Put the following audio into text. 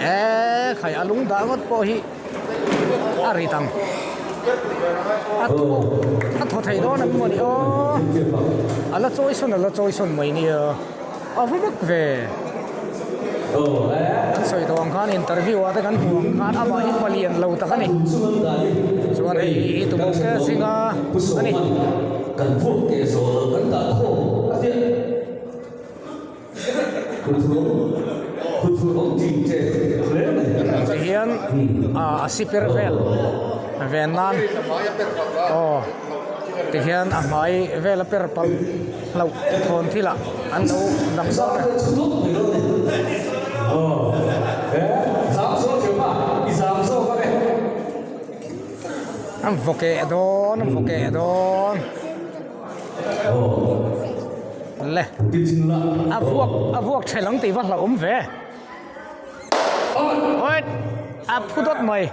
E khai a lung dah ngawt pawh hi a rit ang a thaw a thaw thei dawn ang maw ni aw a la chawi sawn a la chawi sawn mai nia a va mak ve kan sawi tawh ang khan interview ah te kan hmuh ang khan amah hi palian lo tak a ni chuan hei hi tum te zinga a ni. Kan vuak teh zawh loh kan dah khawm a tia. Tihian a sipir vel ven nan aw tihian a hmai vel a per palh hlauh thawn thil ah an lo dang zawk a. An vaw keh dawn an vaw keh dawn. Le a vuak a vuak tha lang tih va hlauhawm ve awih a phu dawt mai.